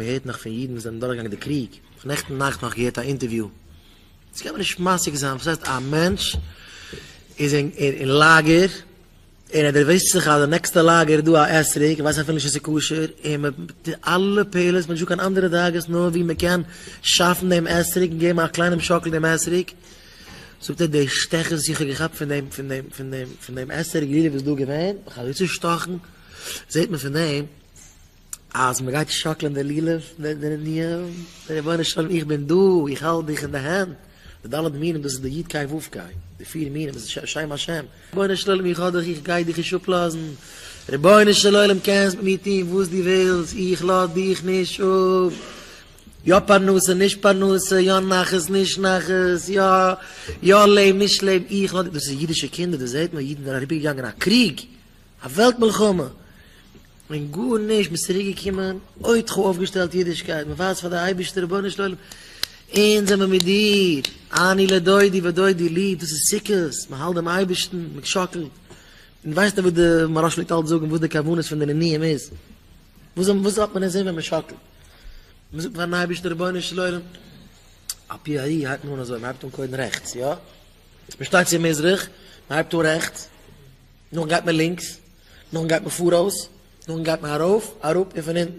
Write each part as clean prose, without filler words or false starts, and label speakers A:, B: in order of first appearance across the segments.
A: מען הערט נאך פון אידן וואס זענען דורכגעגאנגען די קריג, איך האב נעכטן נאכט נאך געהערט א אינטערוויו, דאס קען מען נישט משיג זיין, וואס הייסט א מענטש איז אין לאגער און ער דערוויסט זיך אז די נעקסטע לאגער איז דא א אתרוג, ער ווייסט אפילו נישט צו עס איז כשר, און מען טוט אלע פעולות, מען האט נישט דא קיין אנדערע דאגות נאר ווי מען קען שאפן דעם אתרוג און געבן א קליינעם שאקל דעם אתרוג, זאגט ער די שטעכעס וואס איך האב געכאפט פון דעם פון דעם פון דעם פון דעם אתרוג לולב איז דא געווען, איך האב אזוי צושטאכן, זעט מען פון דעם. אז מען גייט שאקלען די לולב, די נענועים, דער רבונו של עולם איך בין דא, איך האלט דיך אין די הענט, די ד' מינים דאס איז די י' קיי ו' קיי, די פיר מינים דאס איז שם השם, רבונו של עולם איך האב דיך איך גיי דיך נישט אפלאזן, רבונו של עולם קענסט מיט מיר טון וואס דו ווילסט, איך לאז דיך נישט אפ, יא פרנסה נישט פרנסה, יא נחת נישט נחת, יא יא לעבן נישט לעבן, איך לאז דיך, דאס איז אידישע קינדער, דאס זעט מען, אידן זענען אריבערגעגאנגען א קריג, א וועלט מלחמה, און גארנישט, מ'איז צוריק געקומען, אודך אויפגעשטעלט אידישקייט, מ'ווייזט פאר די אייבערשטער רבונו של עולם, אונז זעמער מיט דיר, אני לדודי ודודי לי, דאס איז סוכות, מ'האלט דעם אייבערשטן, מ'שאקלט, און ווייסט וואס די מוהרא"ש פלעגט אלץ זאגן וואס די כוונות פון די נענועים איז? וואס וואס האט מען אינזין ווען מ'שאקלט? מ'זאגט פארן אייבערשטן רבונו של עולם, על פי האר"י הייבט מען אן אזוי, מ'הייבט אן קודם רעכטס, יא? מ'שטייט צו מזרח, מ'הייבט אן רעכטס, נאכדעם גייט מען לינקס, נאכדעם גייט מען פאראויס, נאכדעם גייט מען ארויף, אראפ און פון אונטן.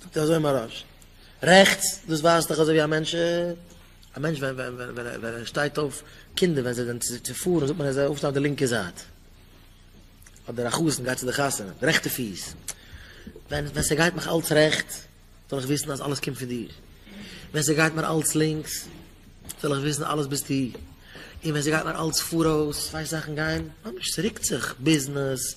A: זאגט ער אזוי מוהרא"ש, רעכטס, דאס ווייזט דאך אזוי ווי א מענטש, א מענטש ווען ווען ווען ווען ווען ער שטייט אויף, קינדער ווען זיי זענען צופארן זאגט מען ער זאל אויפשטיין אויף די לינקע זייט, אדער א חתן גייט צו די חתונה, די רעכטע פיס, ווען ווען ס'גייט מיך אלץ רעכטס, זאל איך וויסן אז אלעס קומט פון דיר. ווען ס'גייט מיר אלץ לינקס, זאל איך וויסן אלעס ביסטו. און ווען ס'גייט מיר אלץ פאראויס, ווייסט זאכן גייען ממש ס'רוקט זיך, ביזנעס,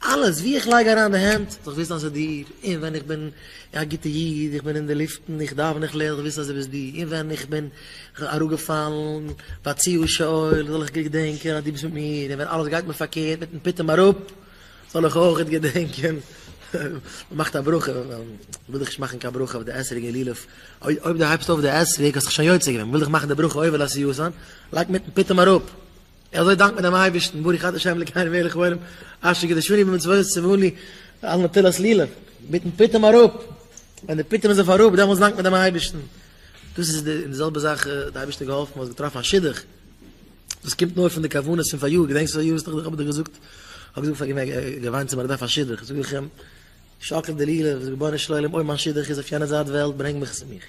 A: אלעס, ווי איך לייג אריין די הענט, זאל איך וויסן אז ס'איז דיר. און ווען איך בין א גוטע איד, איך בין אין די לופטן, איך דאוון, איך לערן, זאל איך וויסן אז ס'ביסט דו. און ווען איך בין אראפגעפאלן, ואציעה שאול, זאל איך געדענקען אז דו ביסט מיט מיר. און ווען אלעס גייט מיר פארקערט, מיטן פיטום אראפ, זאל איך אויך געדענקען, מען מאכט א ברכה, מען וויל דאך נישט מאכן קיין ברכה אויף די אתרוג און לולב, אויב דו הייבסט אויף די אתרוג האסט דאך שוין יוצא געווען, מען וויל דאך מאכן די ברכה עובר לעשייתן, לייג מיטן פיטום אראפ, אזוי דאנקט מען דעם אייבערשטן, ברוך אתה ה' אלקינו מלך העולם, אשר קדשנו במצוותיו וציוונו על נטילת לולב, מיטן פיטום אראפ, ווען די פיטום איז אויף אראפ דעמאלטס דאנקט מען דעם אייבערשטן, דאס איז די זעלבע זאך, די אייבערשטער געהאלפן, האסט געטראפן א שידוך. דאס קומט נאר פון די כוונות פון פאריאר, געדענקסט פאריאר וואס איך האב דיר געזאגט? איך האב געזאגט פאר געוויינט צו מיר איך דארף א שידוך, זאג איך אים, שאקל די לולב, זאג רבונו של עולם אויב מיין שידוך איז אויף יענע זייט וועלט ברענג מיך עס צו מיך,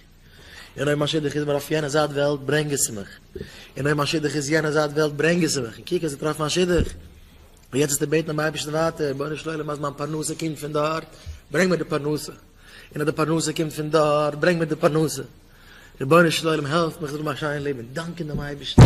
A: און אויב מיין שידוך איז מיר אויף יענע זייט וועלט ברענג עס צו מיך, און אויב מיין שידוך איז יענע זייט וועלט ברענג עס צו מיך, און קוק האסט געטראפן א שידוך, און יעצט וועסטו בעטן דעם אייבערשטן ווייטער, רבונו של עולם אז מיין פרנסה קומט פון דארט, ברענג מיר די פרנסה, און אז די פרנסה קומט פון דארט, ברענג מיר די פרנסה. רבונו של עולם העלף מיך זאל האבן א שיין לעבן, דאנקען דעם אייבערשטן.